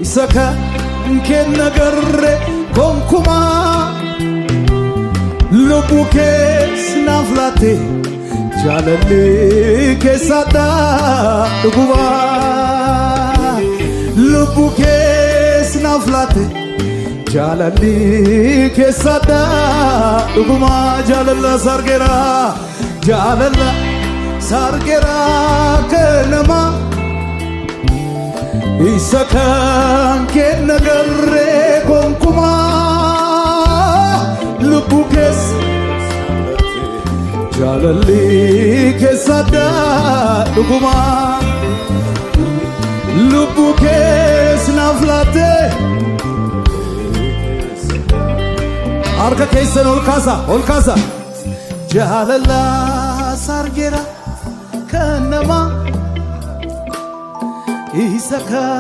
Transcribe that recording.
Isa kan kenna garre gonkumaa. Lubbuu kees naaf laatte jaalalli keessadhaa dhugumaa. Lubbuu kees naaf laatte jaalalli keessadhaa dhugumaa. Jaalala sargeera, jaalala sargeera kanamaa. Isa kan kenna garree gonkumaa. Lubbuu keessa jaalalli keessadhaa dhugumaa. Lubbuu kees naaf laatte. Harka keessan ol kaasa, ol kaasa. Jaalala sargeera kan namaa isa kan.